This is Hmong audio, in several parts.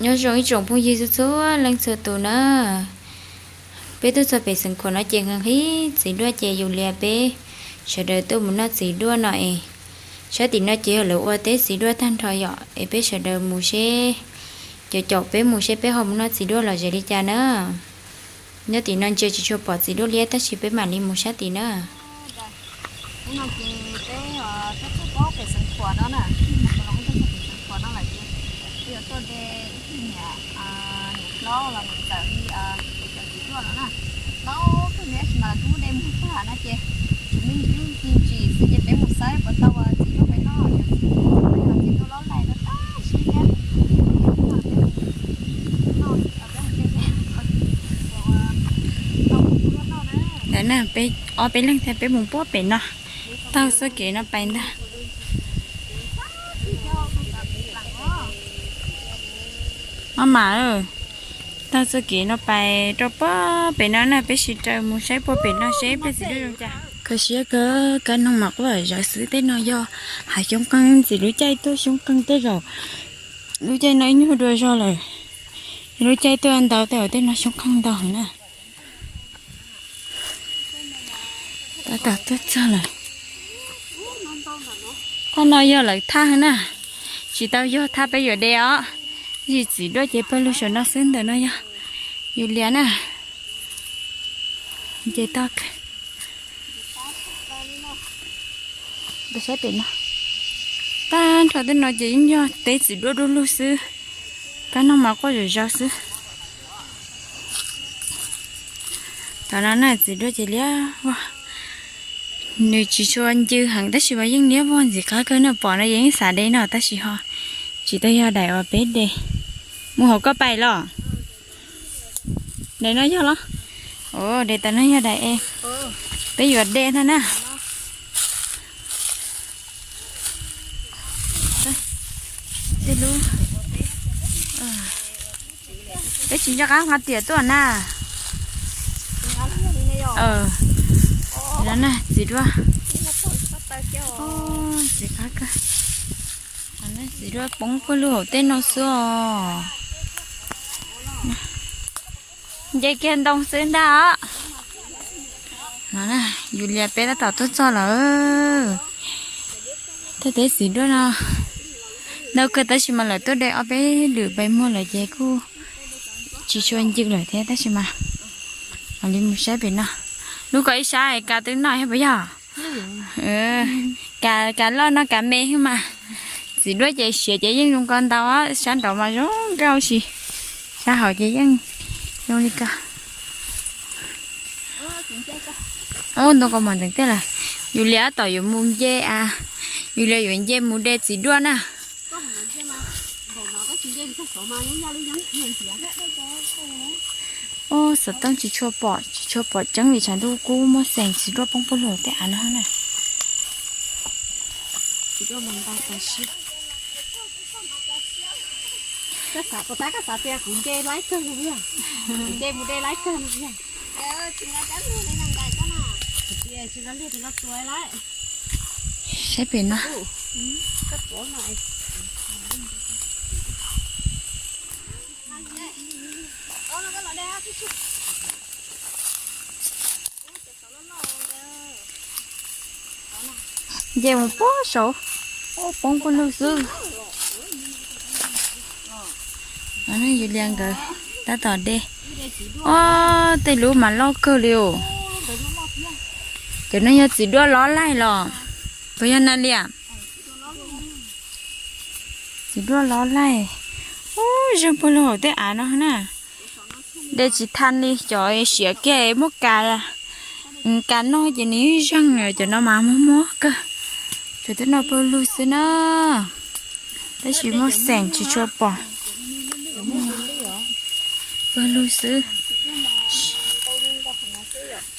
Nyob zoo ib tsoom phooj ywg txhua txhua leej txhua tus na. Peb tuaj txog pem Xeev Khuam no ces nqhis txiv duaj ces yus lias peb sawv daws tuaj mus noj txiv duaj no es. Sab tim no ces yog lawv ua teb txiv duaj tag nrho yom, es peb sawv daws mus seb, caum caum peb mus seb peb ho mus noj txiv duaj los ze li cas na. Nyob tim no ntsia tsis tshua pom txiv duaj liab tab sis peb mam li mus sab tim na. Hnub no ces peb tuaj txog pem Xeev Khuam no na, peb tuaj txog pem Xeev Khuam no lawm ces peb yuav tuaj de ib tug niam, niam hlob los niam ntxawm li peb cov txiv duaj no na. Tau kawg li tab sis mas lawv twb muab de mus tag no ces tsuas me ntsis ntsis xwb ces peb mus saib puas tau txiv duaj peb noj, cov txiv duaj, txiv duaj lob laij no tab sis thiab. Ntawd na, peb ob peb leeg thiab peb mus puag pem no, taug txoj kev no pais ntag. Maj mam, taug txoj kev no pais rau puag pem no na, peb sawv daws mus saib puag pem no seb peb txiv duaj zoo cas. Kho siab kawg, kab noog mas quaj zawv xwb. Tej no yog hav xyoob qeeg, txiv lub caij tuaj xyoob qeeg tej zaum. Lub caij no ib nyuag dua zog lawm, lub caij tuaj ntau tej zaum tej no xyoob qeeg ntau na. Tab tom tuaj txog lawm. Qhov no yog lawv thaj na, tsis tau yog thaj peb yuav de os. Yog txiv duaj ces pawg lug saum no xwb, ntawm no yog yus lias na. Ces toj saib pem no, tag nrho tej no ces yeej yog teb txiv duaj du lug xwb. Kab noog mas quaj zom zaws xwb. Thaum no na txiv duaj ces liab vog, nws tsis tshua ncw heev tab sis mas yeej liab vog ntxim qab kawg na. Pom no yeej xav de no tab sis ho tsis tau yog daim uas peb de. Mus hauv koj pais los? Daim no yog los? Daim tas no yog daim es peb yuav de ntag na. Tej lub, peb tsis nco qab hla tiam tuaj na. Txiv duaj, txiv qab kawg. Txiv duaj poob pawg lug hauv tej no xwb os. Nce kiag ntoo xwb ntag os. Yus lias peb tab tom tuaj txog lawm. Tej teb txiv duaj no ntau kawg tab sis mas lawv tuaj de ob peb lwm pais muag lawm ces kuj tsis tshua ncw lawm thiab tab sis mas mam li mus saib pem no. Lub ko ib sab es kav twb noj thiab puas yog? Kav, kav loj noj kav me xwb mas. Txiv duaj ces siav ces yeej zoo ko ntau, sab nraud mas zoo nkauj si, sab hauv ces yeej zoo li ko. Ntoo ko mas ntxeev tiag lawm. Yus lias tab tom yuav mus nce a, yus lias yuav nce mus de txiv duaj na. Ub, xov tooj tsis tshua pom, tsis tshua pom tseeb vim tshav ntuj kub muaj xeem txiv duaj poob pawg lug tej av no na. Koj xav tias kuv nce laib kawg no, kuv nce mus de laib kawg no. Saib pem no. Nce mus puag saud, poob pawg lug xwb. Yus lias nkawd tab tom de. Ob, tej lub mas loj kawg li os. Cov no yog txiv duaj lob laij los? Puas yog na liam? Txiv duaj lob laij. Ub, zeeg pawg lug hauv tej av no na. De tsis tau li, cov siav kiag muab kav, kav noj ces nws zeeg, cov no mas muag muag kawg. Cov twb noj pawg lug xwb na, tab sis muaj xeem tsis tshua pom. Pawg lug xwb.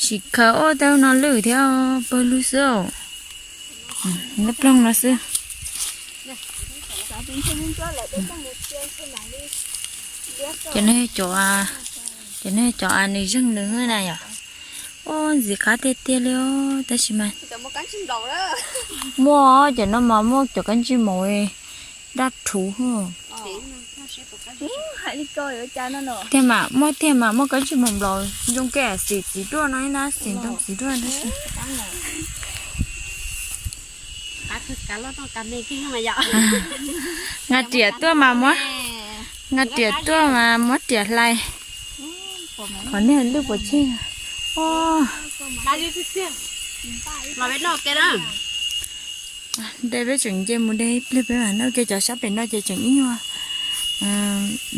Sim khaws ua tej no lwj thiab, pawg lug xwb. Lub ploog no xwb. Cov no, cov no cov nws zeeg nws na yom. Ub, ntxim qab tiag tiag li os, tab sis mas muaj cov no mas muaj cov kab ntsig maum daj rhuv. Tiag mas muaj, tiag mas muaj koj tsis mus nplaum zoo kev xim txiv duaj no na, xim ntoo txiv duaj no. Nqa riam tuaj mas muab, nqa riam tuaj mas muab riam hlais. Qhov niag lwj puas tseg. De peb tseem nce mus de ib pliag peb mam noj, ua ke cov sab pem no ces tseem ib nyuag,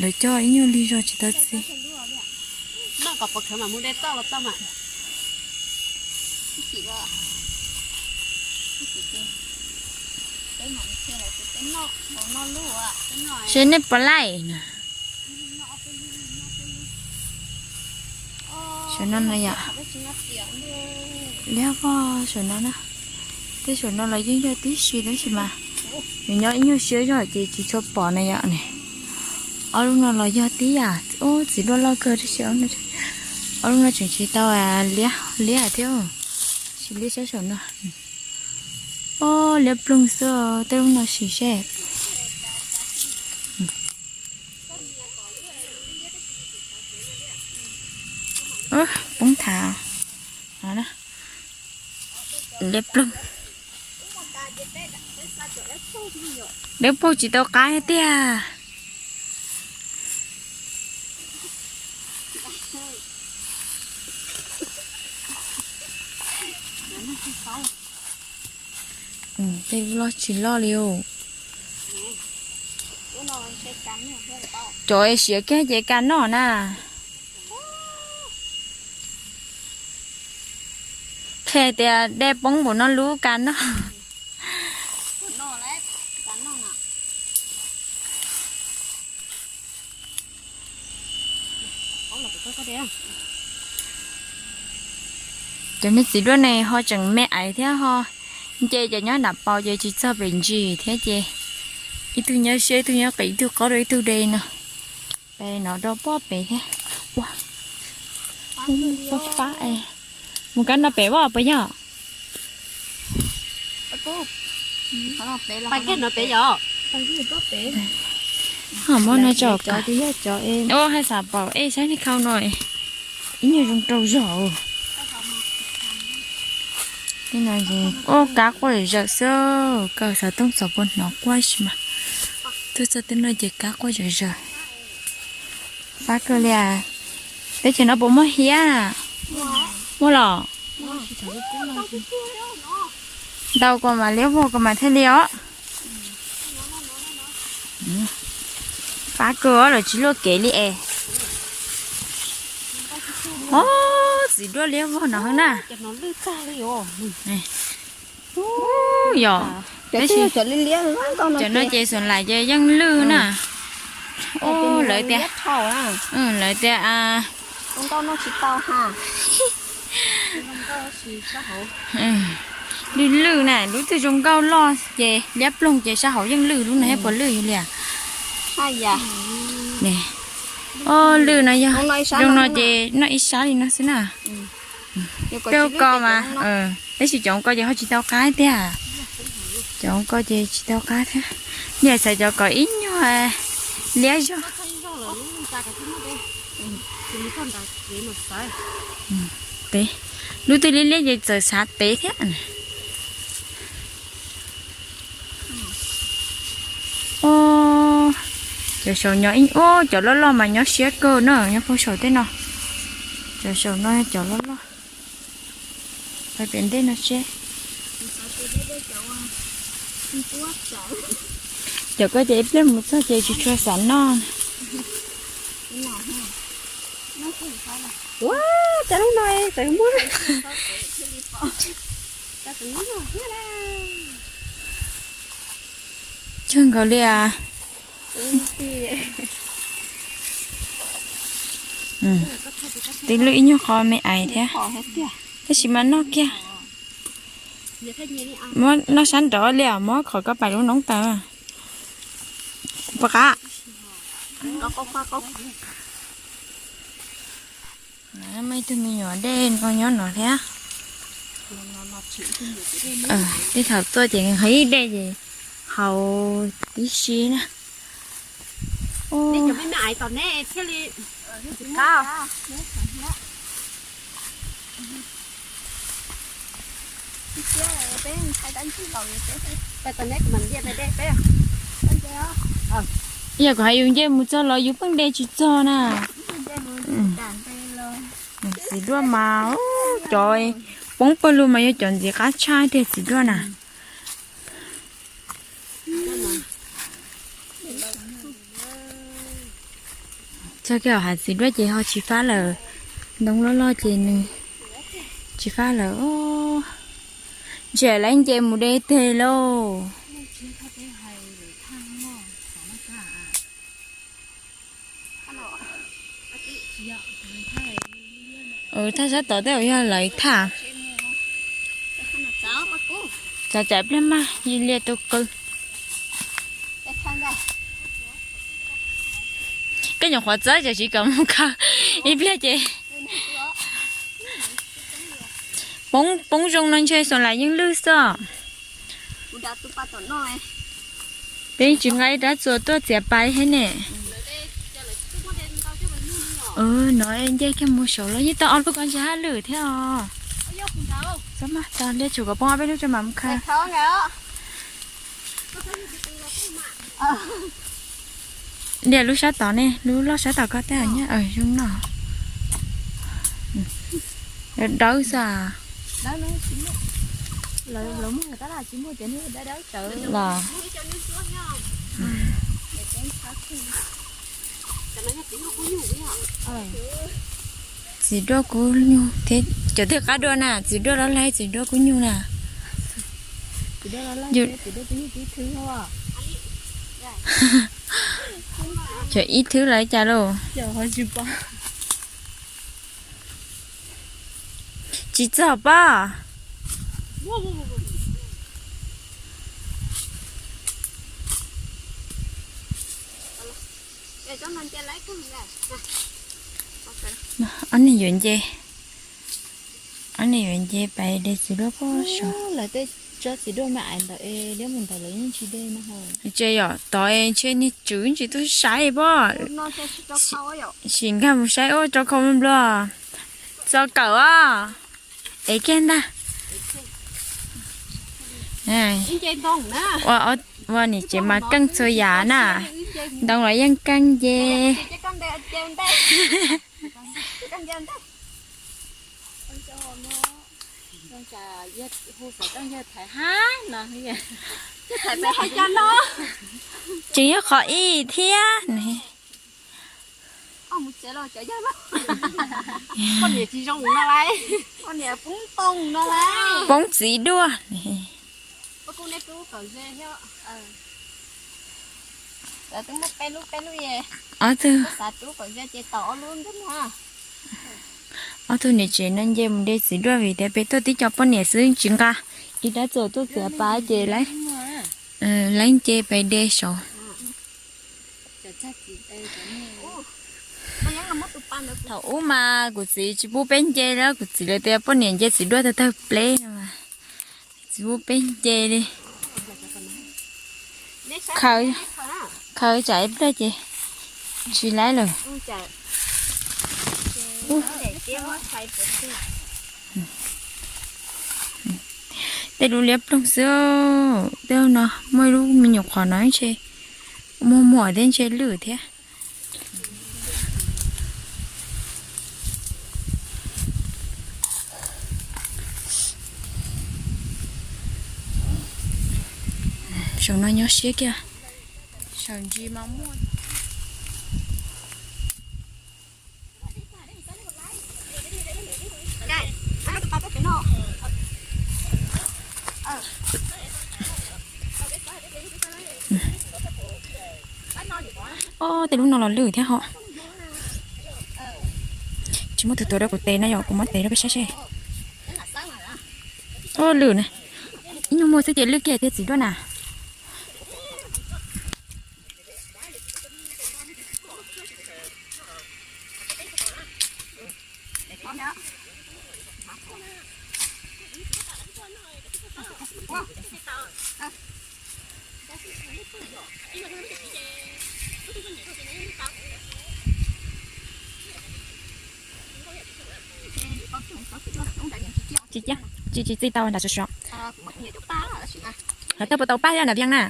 lawv coj ib nyuag lig zog tsis tau txi. Seb nej puas laij na. Saum no no yom. Liab vog saum no na. Tej saum no los yeej yog tib si tab sis mas nws nyob ib nyuag siab zog ces tsis tshua pom na yom ne. Ob lub no los yog tib yam, ub, txiv duaj loj kawg tab sis ob lub no tseem tsis tau liab, liab thiab. Tsis liab sab saum no. Ob, liab ploog xwb, tej lub no sim seb. Poob thav, liab ploog. Dawb paug tsis tau qab tiag. Tej loj tsis loj li os. Cov siav kiag ces kas noj na. Qhia tias dej poob npaum no lub kas noj. Cov me txiv duaj ne ho tseem me aiv thiab ho nce cov nyob nram paus ces tsis txog pem ntsis thiab ces ib tug nyob siab ib tug nyob qis ib tug qaub rau ib tug de no. Pem no rau pob pem thiab. Ua, pob fab es mus kab no pem as puas yog? Ho muab no tso, ua hais xav pom ej saib niag khau no ib nyuag zoo rau zog. Ua kab quaj zom zawm xwb, kawg xav tooj txog puas hnov quaj sis mas tuaj txog tej no ces kab quaj zom zawm. Fab kawg li. Teb chaws no puas muaj hiab? Muaj los? Ntau ko mas liab vog ko mas thiaj li os. Fab kawg os, lawv tsis luaj kev li es. Ob, txiv duaj liab vog no na. Yog, cov no ces xom lais ces yeej lwj na. Lawv tias, lawv tias lwj lwj na, lub twg zoo nkauj loj ces liab ploog ces sab hauv yeej lwj, lub no thiab puas lwj li. Lwj no yog zoo no ces noj ib sab li no xwb na. Peb ko mas, tab sis cov ko ces ho tsis tau qab tiag. Cov ko ces tsis tau qab thiab. Niam xav cov kom ib nyuag liab zog. Tev, lub twg liab liab ces txawm xav tev thiab. Cov saum nyob, cov loj loj mas nyob siab kawg na, nyob puag saum tej no. Cov saum no cov loj loj. Pais pem ntej no seb. Cov ko ces ib pliag mus txog ces tsis tshua xav noj. Ua, cas lub no tseem muaj. Kawg nkaus li as. Tib lub ib nyuag qho me aiv thiab, tab sis mas noj kiag. Muab noj sab nraud li os, muab qhov ko pais lub noob taws. Puas qab? Muaj ib tug me nyuam dej no nyob no thiab. Tej thaum tuaj ces nqhis dej ces haus tib si na. Nej cov me me aiv tom nej thiaj li qab. Yog kuv hais yus nce mus txog los yus pheej de tsis txog na. Txiv duaj mas cov poob pawg lug mas yog cov ntxiv qab tshaj tiag txiv duaj na. Txog kiag hav txiv duaj ces ho tsis fab lawm. Ntoo loj loj ces nws tsis fab lawm. Ntshe lawv nce mus de teg lauj. Thaj sab tod tej zaum yog lawv thaj. Txav tsam ib pliag mas yog liaj tus qw. Koj nyuam qhuav txawb tsam tsis kom mus khaws ib pliag ces poob poob zoo no ntshe xyov lam yeej lwj xwb. Peb tsis nqa ib rab txuas tuaj txiav pais thiab ne. No nce kiag mus saud los yeej tau ob lub ko ntshe hab lwm thiab os. Txhob mas tau liaj tsum kom poob ob peb lub tso mam mus khaws. Liaj lub sab tod ne, lub loj sab tod ko tej nyob zoo no. Dawb xwb. Los txiv duaj kub nyuj thiab cov twg qab dua na, txiv duaj loj laij txiv duaj kub nyuj na. Cov ib thwb lawm cas lauj? Tsis txog pob. Ob niag yuav nce, ob niag yuav nce pais de txiv duaj pob saud. Lawv tej tsob txiv duaj me aiv ntawd es liab mus ntawd lawv yeej tsis de no. Tse yom, tod ntshe niag tswv ntsis tuaj saib pob. Sim nkag mus saib ua rau khau nplua. Txo kawm os. Es kiag ntag. Ua niam tsev mas keej txhua yam na. Ntoo los yeej keej nce. Tseem yog qhov ib thiab. Poob txiv duaj. Ob tug, ob tug niam tsev no nce mus de txiv duaj vim tias peb tuaj tib co poj niam xwb tsis nqa ib rab txuas tuaj txiav pais ces lawv nce pais de saud. Thaum ub mas kuv txiv tsis pub peb nce li, kuv txiv lawv tias poj niam nce txiv duaj tawg tawg pleb no mas tsis pub peb nce li. Khaws tsam ib pliag ces tsis laib lawm. Tej lub liab ploog xwb, tej no muaj ib lub me nyuam qhuav no ntshe muag muag thiab ntshe lwj thiab. Saum no nyob siab kiag, saum ntsis mas muaj. Ob, tej lub no los lwj thiab ho. Tsis muaj tus tuav rau kuv tes na yom, kuv muab tes rau peb saib seb. Ob, lwj na. Ib nyuag muaj xwb ces lwj kiag thiab txiv duaj na. Tsis, tsis txij tau nram sov sov. Hov tau puas tau paj thiab nram Vias na?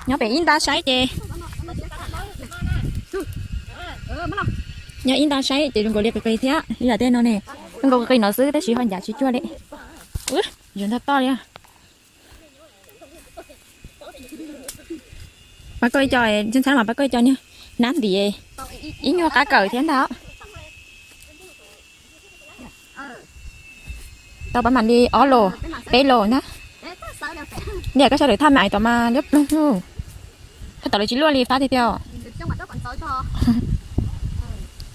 Nyob pem ib nta saib ces, nyob ib nta saib ces zoo nkaus li qis qis thiab, ib yam tej no ne, zoo nkaus qis qis no xwb tab sis ho ncav tsis cuag li. Ub, zoo ntog toj li. Pab koj ib co, ntxhab mas pab koj ib co niag hnab ntim ib nyuag qab kawm thiab ntag. Tau pab mam li ob los, peb los na. Niam koj sawv daws thaj me aiv tom mas liab ploog. Thaj tom lawv tsis luaj li fab tiag tiag.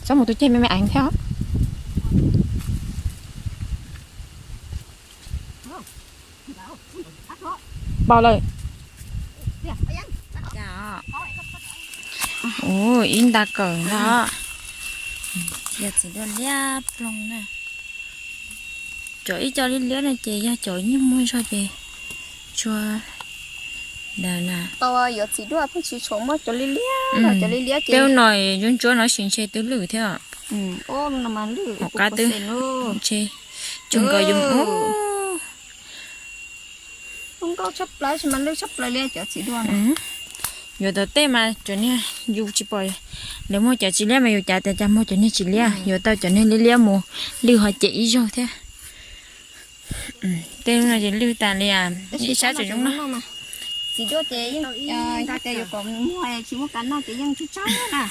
Txhob mus tus ceg me me aiv thiab. Npaum lawm. Ub, ib nta kawm ntag. Yog txiv duaj liab ploog na. Cov ib co liab liab no ces yog cov nyuag muag zog ces tsuas ntawd na. Tau yuav txiv duaj pheej tsis tshua muab cov liab liab, cov liab liab ces peb no ntsuab ntsuab no sis ntshe twb lwj thiab. Hauv qab twb ntshe tsuas nkaus yus. Zoo nkauj tshaj plaws, tsis mas lwj tshaj plaws li cov txiv duaj no. Yuav tom tej mas cov niag yus tsis pom, lawv muag cov tsis liab mas yus cav tias cas muag cov niag tsis liab, yuav tau cov niag liab liab mus lwj ho cem ib zaug thiab. Tej lub no ces lwj tas li, ib sab tseem zoo no. Txiv duaj ces yeej, yog tias yuav kom muag tsis muaj kav noj ces yeej tsawg tsawg na.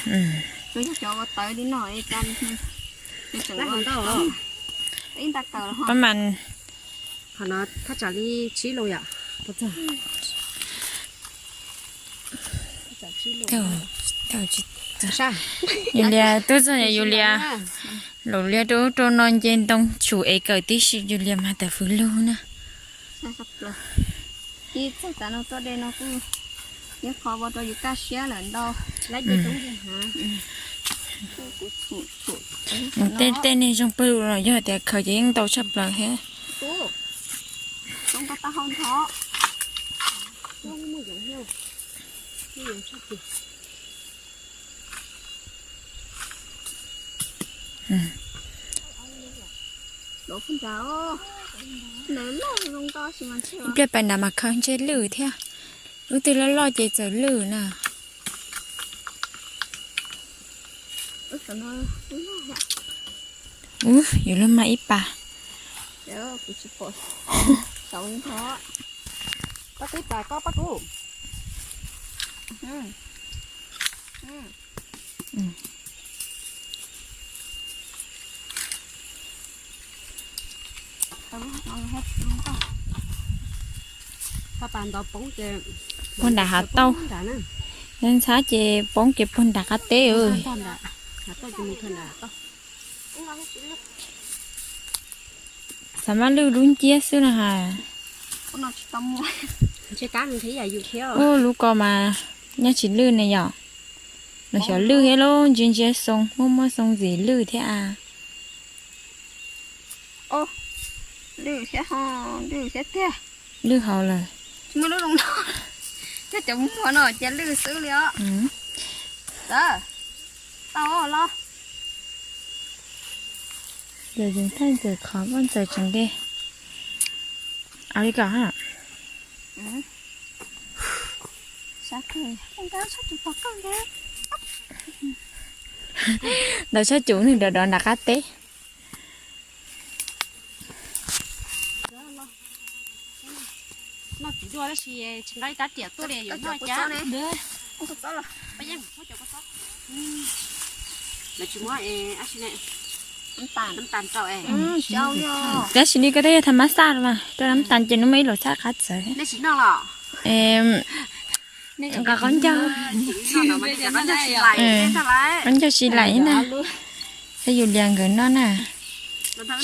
Tsuas yog cov uas tawv li no. Ib nta kawm los ho. Qhov no thaj tsam li tsib lus yom. Yus lias tub txog yus lias, laus lias rau rau no nce ntoo tsum es kawm tib si yus lias mas tawm fws lug na. Ib txog tav no txoj dej no kuj yeej kho ua rau yus kaj siab lawm ntau. Mus tej tej niag zoo pawg lug los yog tias khaws ces yeej ntau tshaj plaws thiab. Ib pliag pais nrad mas khaws ntshe lwj thiab. Lub twg loj loj ces txawm lwj na. Ub, yuav luag mag ib pas. Puag nram hav tauj, ntxhab ces poob kiag puag nram qab teb. Xav mas lwj lub nciab xwb no has. Ub, lub ko mas nyob tsis lwj ne yom. Los xyov lwj thiab lub ntsia ntsia xoo muaj muaj xoo ntxim lwj thiab a. Lwj thiab, lwj thiab tiag. Lwj hauv lawm. Tsis muaj lub zoo no. Cov muag no ces lwj xwb li os. Tau los. Ces tseem thaij ntxawm qhov vaj ntxawm tseem de. Au li kom ha. Ntawd tshaj cum nws dov dov nram qab teb. Tab sis li ko tej yog tha mab xaj mas rau nab tas ces nws muaj ib lub txhab qab txawv. Nqa qaub ncaug, qaub ncaug si laim na. Thiab yus lias nkawd noj na.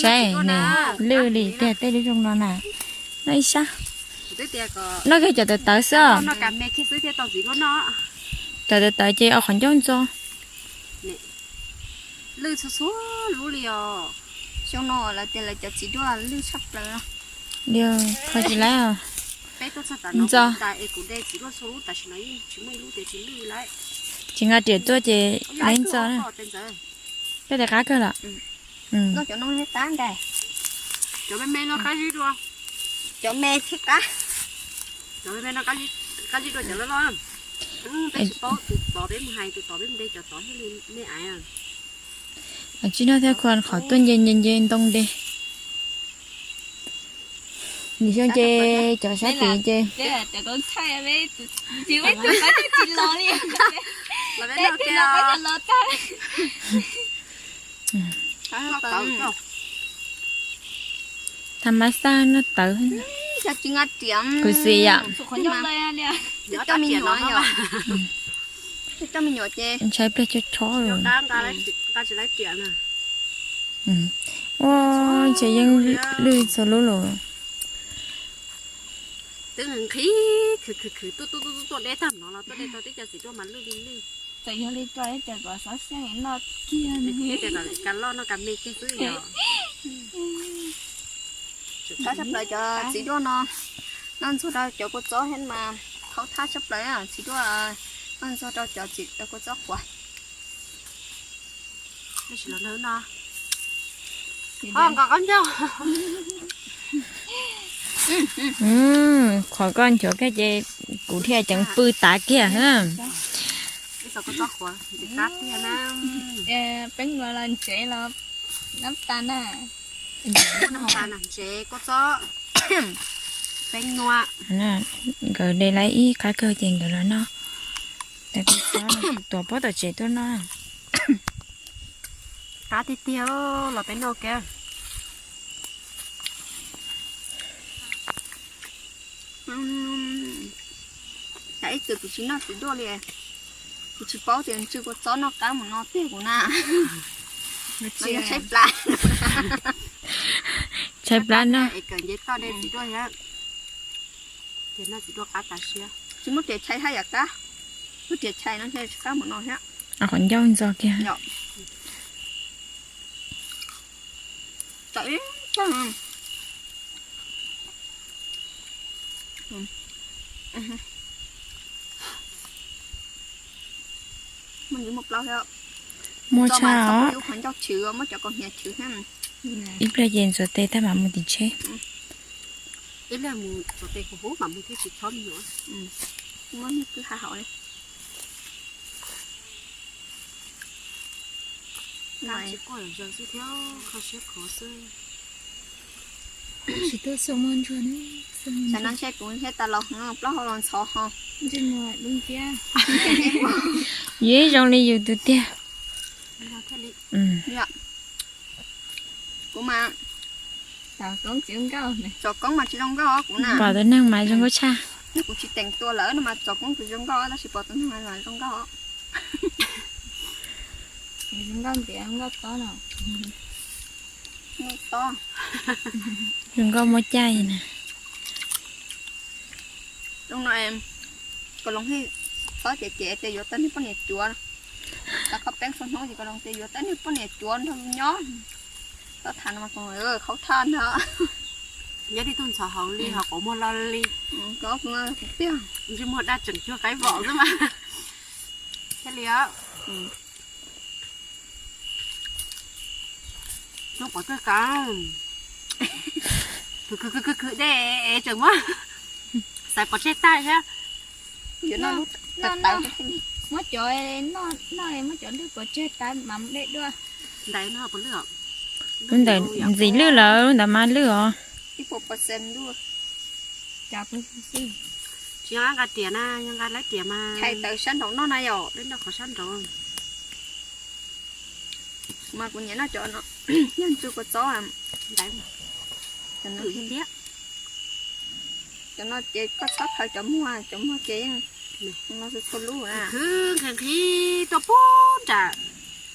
Saib ne, lwj li tiag tej lub zoo no na. Noj ib sab. Noj kiag cov tawv tawv xwb os. Cov tawv tawv ces ua qhov ncauj ntxo. Lwj txhua txhua lub li os. Xyoo no lawv tias lawv cov txiv duaj lwj tshaj plaws. Yog kho tsis laib os. Peb tuaj txog tam no ntxo. Kuv de txiv duaj txhua lub tam sim no yeej tsis muaj ib lub tias tsis lwj li. Tsis nqa riam tuaj ces laib ntxo na. Peb tes qab kawg lawm. Noj cov no qab ntais. Cov me me no qab zib dua. Cov me thiab qab. Cov me me no qab zib dua cov loj loj. Peb tsis paub tus tod peb mus hais tus tod peb mus de cov tod thiaj li me aiv. Tsib noj thiab khua qhov tuaj nce nce nce ntoo de. Nim xyoo ces cov sab tid ces tha mas xaj noj tawv. Kuv xis yom. Coj me nyuam yom. Coj me nyuam ces ntshai pliag cov tshob. Ua ntshe yeej lwj txhua lub lawm. Twb nqhis khwv khwv khwv tuaj tuaj tuaj tuaj deb tag no los tuaj de tau tib co txiv duaj mas lwj li lwj. Txawm yog li cas ces kom xav xeeb noj kiag. Ka loj noj ka me kiag xwb yom. Thab tshaj plaws cov txiv duaj no, noj ntxuag rau cov kua txob thiab mas khaub thab tshaj plaws txiv duaj, noj ntxuag rau cov txiv kua txob qhuav. Qhov koj nchuav kiag ces kuv thiaj ceev pw tav kiag. Peb los ntsev los nab tas na. Ntsev kua txob, peb nua. Nkawd de lawm ib qab kawg ces nkawd los noj. Tuav pob tom tsev tuaj noj. Qab tiag tiag los peb noj kiag. Ib txwm kuv tsis noj txiv duaj li, kuv tsis paub tias ntsw kua txob noj qab mus no tiag kuv na. Tshaib plab. Tshaib plab no es kawm nce toj de txiv duaj thiab. Ces noj txiv duaj qab tas siab. Tsis muaj riam chais haj yam qab. Muaj riam chais no ntshe tsis qab mus no thiab. Qhov ncauj ntxo kiag. Muaj tshaj os. Ib pliag ces ntxuav tes tag mam mus tim tsheb. Ib pliag mus ntxuav tes huv huv mam mus thiab tsis chob me nyuam. Tsis quaj zaws xwb thiab kho siab khuav xwb. Tsis tuaj xua muaj ntsuag ne. Tam no ntshe kuv ntshe tas los plaub hau los ntxhov ho. Yus ib zoo li yus tus tiag. Kuv mas txov koob mas tsis zoo nkauj kuv na. Pom tus neeg mas zoo nkauj tshaj. Kuv tsis teem tua lawm no mas txov koob tsis zoo nkauj tab sis pom tus neeg mas zoo nkauj. Zoo nkauj ntiav nkauj tob no. Nkauj tob. Zoo nkauj muab caij na. Zoo no, koj loo hej txhob ces ces tias yuav tau niag poj niam cuav. Tau qhov peeb txhua hnub ces koj loo tias yuav tau niag poj niam cuav nrog nyob. Txhob tham no mas khaub thaj ntag. Nyob tib tug ntxhov hauv li ho quav muag lo li. Ntsej muag daj tseem cuag qaib vom xwb mas. Thiaj li os. Noj pov tseg tas, khwv khwv khwv khwv de es tseem muab xaiv pov tseg tag thiab. Muab cov, noj muab cov lwj pov tseg tas mas de dua. Lub ntawd ntxim lwj lawm, lub ntawd mas lwj os. Tsis nqa riam na, yog nqa lawv riam mas. Chais tawv sab nraud noj na yom. Lawv noj qhov sab nraud. Mas kuv nyiam noj cov no, yog ntsu kua txob. Cov no ces koj txhob khaws cov muag, cov muag ces yeej no txhua txhua lub na. Khwv nqhis nqhis tuaj pub nram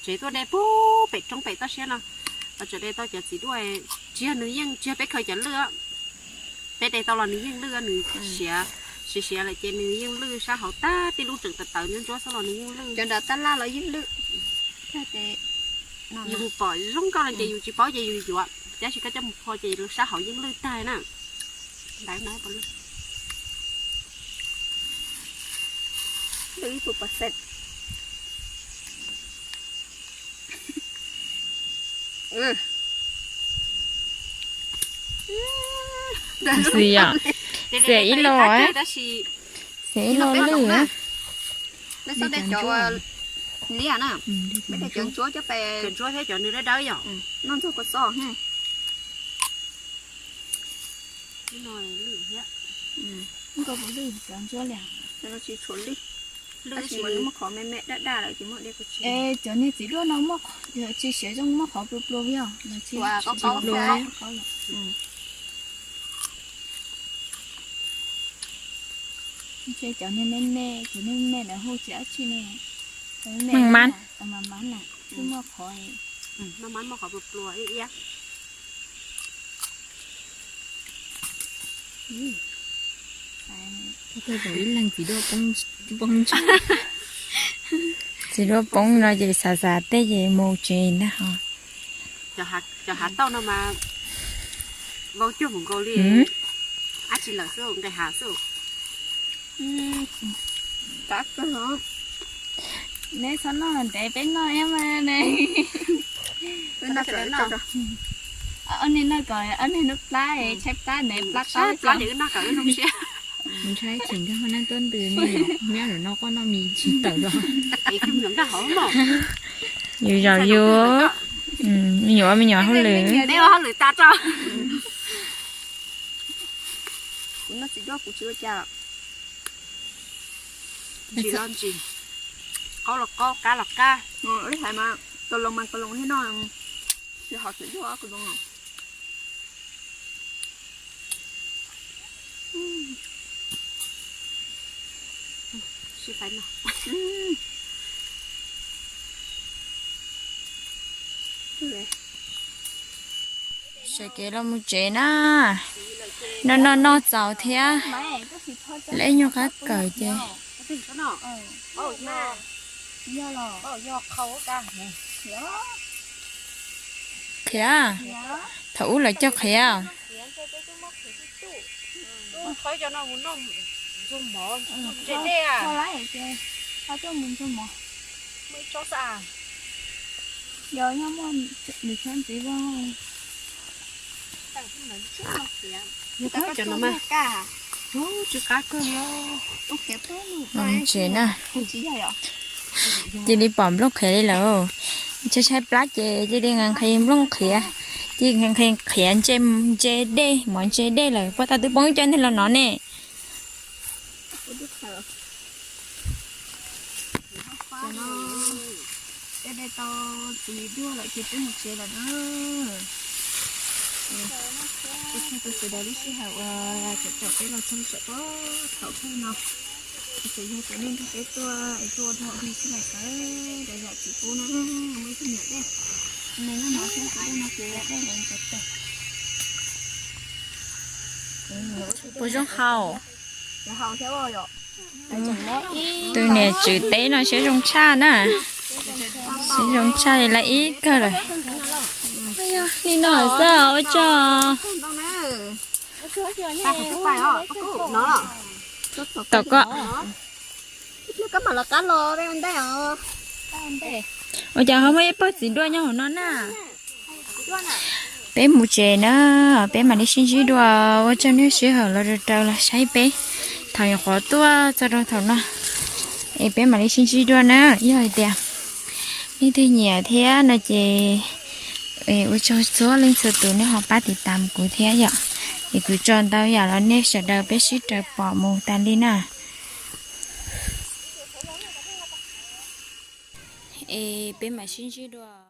tsev tuaj de pub pem roob pem toj siab no. Los tseem de tau cov txiv duaj, tsis yog nws yeej tsis yog peb khaws cov lwj. Peb de tau los nws yeej lwj, nws siav, siav siav lawm ces nws yeej lwj sab hauv tag tib lub tseem tawv tawv ntsuab ntsuab xwb los nws yeej lwj. Cov nram tab laj los yeej lwj. Ces Yus mus pom zoo nkauj no ces yus tsis paub ces yus yuav, tab sis koj coj mus phua ces lub sab hauv yeej lwj tag na. Ntawd no, lwj ib puas percent. Xim yom, xim ib lo, xim ib lo lwj. Peb cov liab na, peb cov ntsuab cov pe, cov ntsuab thiab cov nws dawb dawb yom. Noj ntxuag kua txob. Lwj thiab. Cov ntsuab li tsis tshua lwj. Lwj tab sis mas nws muaj qhov me me daj daj lawm ces muaj dej. Cov niag txiv duaj no muaj, tsis siav zoo muaj qhov plua plua yog. Ntshe cov niag me me, cov niag me me lawv hu tsis dab tsi ne. Meej mab, mas mab na, twb muaj qhov. Meej mab muaj qhov plua plua ib iab. Ib leeg txiv duaj poob ntshai. Txiv duaj poob no ces xav xav tej ces mus tsev ntag ho. Cov hav tauj no mas vau cuag mus nkaus li. Dab tsi lawm xwb, nqes hav xwb. Qab kawg os. Neb txhob noj ntev peb noj thiab mas ne. Ob niag noj kom ob niag noj plab, tshaib plab ntev plab qaub ces wb noj kom wb zoo siab. Mus ntshai tseem nkag hauv nab tuab ntws ne, nyob lawm no koj noj mis tsis tawm los. Yus zom yus, me nyuam ua me nyuam hauj lwm. Neb ua hauj lwm tas tso. Kuv noj txiv duaj kuv tsis ua cas. Ntsis los ntsis, qaub los qaub, qab los qab. Ib hais mas kaus loos mas kaus loos thiab no, tsis hov txiv duaj kaus loos. Sawv kev los mus tsev na. Noj noj noj txaus thiab, lawv nyuag qab kawm ces. Qhiav, thaum ub lawv cog qhiav. Tsev na, cia li pom nplooj qhiav li lawm. Tshaib tshaib plab ces cia li nqhis nplooj qhiav, cia li nqhis qhiav ntse, ntse dej, mov ntse dej lawm, puag ta twb poob cov niag los no ne. Peb de tau txiv duaj lawm ces peb mus tsev lawm na. Ua tsaug rau sawv daws lub sij hawm uas tseem caum peb los txog txog thaum kawg no. Tseem yog cov neeg nrog peb tuaj es tuaj ua dog ua dig xwb los sawv daws zam txim pub na, muaj ib tug niam dej, neeg noj mov thiab kuv dej no ces yam dej lawv cov tawg. Puas zoo haus? Tus niam tswv teb no siab zoo tshaj na, siab zoo tshaj li lawv ib kawg lawm. Li no xwb ua tsaug. Tom koj. Ua cas ho muaj ib pawg txiv duaj nyob hauv no na. Peb mus tsev na, peb mam li sib ntsib dua, ua tsaug nej sij hawm los rau rau los saib peb thaum nyuam qhuav tuaj txog rau thaum no. Es peb mam li sib ntsib dua na, yog hais tias nej twg nyiam thiab no ces ua tsaug txhua leej txhua tus nej ho pab tiv tam kuv thiab yom. Es kuv tso ntau yam los nej sawv daws peb sib raws pom mus tas li na. Es peb mam sib ntsib dua.